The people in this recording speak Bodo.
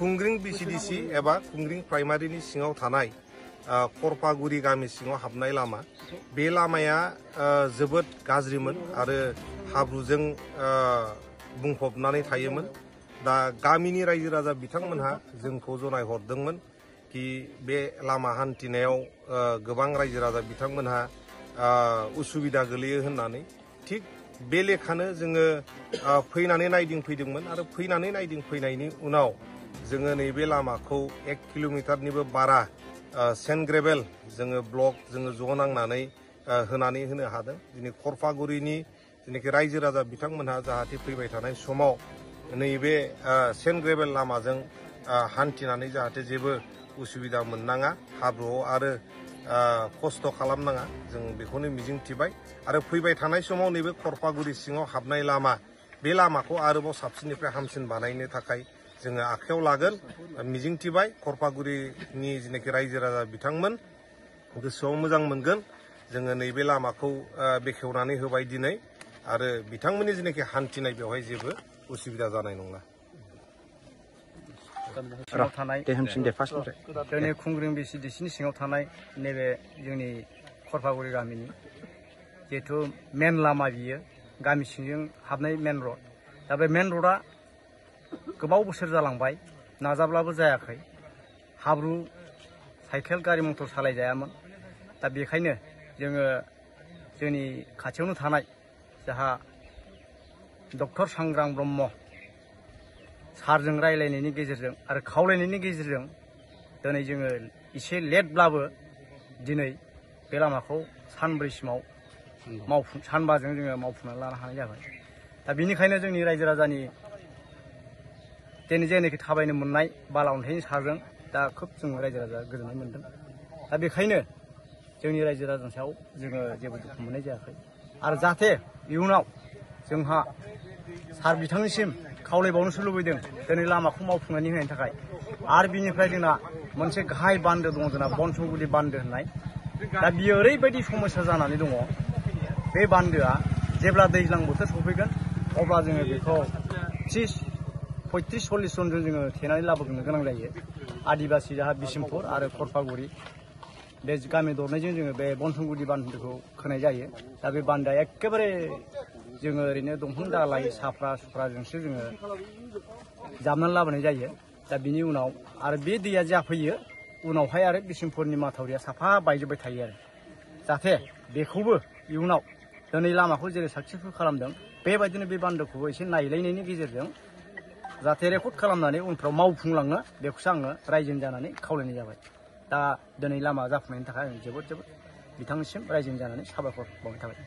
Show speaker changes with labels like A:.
A: खुंग्रिं बीसीडीसी एबा खुंग्रिं प्राइमारिनि सिङाव थानाय खरफागुरि गामि सिङाव हाबनाय लामा बे लामाया जोबोद गाज्रिमोन आरो हाब्रुजों बुंफबनानै थायोमोन। दा गामिनि रायजो राजा बिथांमोनहा जोंखौ जनाय हरदोंमोन कि बे लामा हान्थिनायाव गोबां रायजो राजा बिथांमोनहा उसुबिदा गोलैयो होननानै थिग बे लेखानो जोङो फैनानै नायदिंफैदोंमोन आरो फैनानै नायदिंफैनायनि उनाव जोङो नैबे लामाखौ 1 किल'मिटारनिबो बारा सेन्ड ग्रेभेल जोङो ब्लक जोङो ज' नांनानै होनानै होनो हादों। दिनै खरफागुरिनि जेनाखि रायजो राजा बिथांमोनहा जाहाथे फैबाय थानाय समाव नैबे सेन्ड ग्रेभेल लामाजों हान्थिनानै जाहाथे जेबो उसुबिदा मोननाङा, हाब्रुआव आरो खस्थ' खालामनाङा, जों बेखौनो मिजिंथिबाय आरो फैबाय थानाय समाव नैबे खरफागुरि सिङाव हाबनाय लामा बे लामाखौ आरोबाव साबसिननिफ्राय हामसिन बानायनो थाखाय जोङो आखायाव लागोन। मिजिंथिबाय खरफागुरिनि जेनाखि रायजो राजा बिथांमोन गोसोआव मोजां मोनगोन। जोङो नैबे लामाखौ बेखेवनानै होबाय दिनै आरो बिथांमोननि जेनाखि हान्थिनाय बेवहाय जेबो उसुबिदा जानाय नंला।
B: जोंनि खुंग्रिं बीसीडीसीनि सिङाव थानाय नैबे जोंनि खरफागुरि गामिनि जिहेथु मेन लामा बियो गामि सिंजों हाबनाय मेन रड। दा बे मेन रडआ गोबाव बोसोर जालांबाय, नाजाब्लाबो जायाखै। हाब्रु साइकेल गारि मटर सालायजायामोन। दा बेखायनो जोङो जोंनि खाथियावनो थानाय जाहा डक्टर सांग्रां ब्रह्म सारजों रायलायनायनि गेजेरजों आरो खावलायनायनि गेजेरजों दिनै जोङो एसे लेटब्लाबो दिनै बे लामाखौ सानब्रैसिमाव सानबाजों जोङो मावफुंनानै लानो हानाय जाबाय। दा बेनिखायनो जोंनि रायजो राजानि दिनै जेनाखि थाबायनो मोननाय बाला अन्थाइनि साजों दा खोब जों रायजो राजा गोजोननाय मोन्दों। दा बेखायनो जोंनि रायजो राजानि सायाव जोङो जेबो दुखु मोननाय जायाखै आरो जाहाथे इयुनाव जोंहा सार बिथांनिसिम खावलायबावनोसो लुबैदों दिनै लामाखौ मावफुंनानै होनायनि थाखाय। आरो बिनिफ्राय जोंना मोनसे गाहाय बान्दो दङ, जोंना बनसंगुदि बान्दो होननाय। दा बियो ओरैबायदि समस्या जानानै दङ, बे बान्दोआ जेब्ला दैज्लां बोथोर सफैगोन अब्ला जोङो बेखौ 35-40 जनजों जोङो थेनानै लाबोनो गोनां जायो। आदिबासि जाहा बिसिमपुर आरो खरफागुरि बे गामि दरनैजों जोङो बे बनसंगुदि बान्दोखौ खोनाय जायो। दा बे बान्दोआ एखेबारे जोङो ओरैनो दंफां दालाइ साफ्रा सुफ्राजोंसो जोङो जाबनानै लाबोनाय जायो। दा बिनि उनाव आरो बे दैया जाफैयो उनावहाय आरो बिसिमपुरनि माथावरिया साफा बायजोब्बाय थायो आरो जाहाथे बेखौबो इयुनाव दिनै लामाखौ जेरै साक्सेसफुल खालामदों बेबायदिनो बे बान्दोखौबो एसे नायलायनायनि गेजेरजों जाहाथे रेकर्ड खालामनानै उनफ्राव मावफुंलांनो बेखौसो आङो रायजोनि जानानै खावलायनाय जाबाय। दा दिनै लामा जाफुंनायनि थाखाय आं जोबोद बिथांनिसिम रायजोनि जानानै साबायखर बावनाय थाबाय।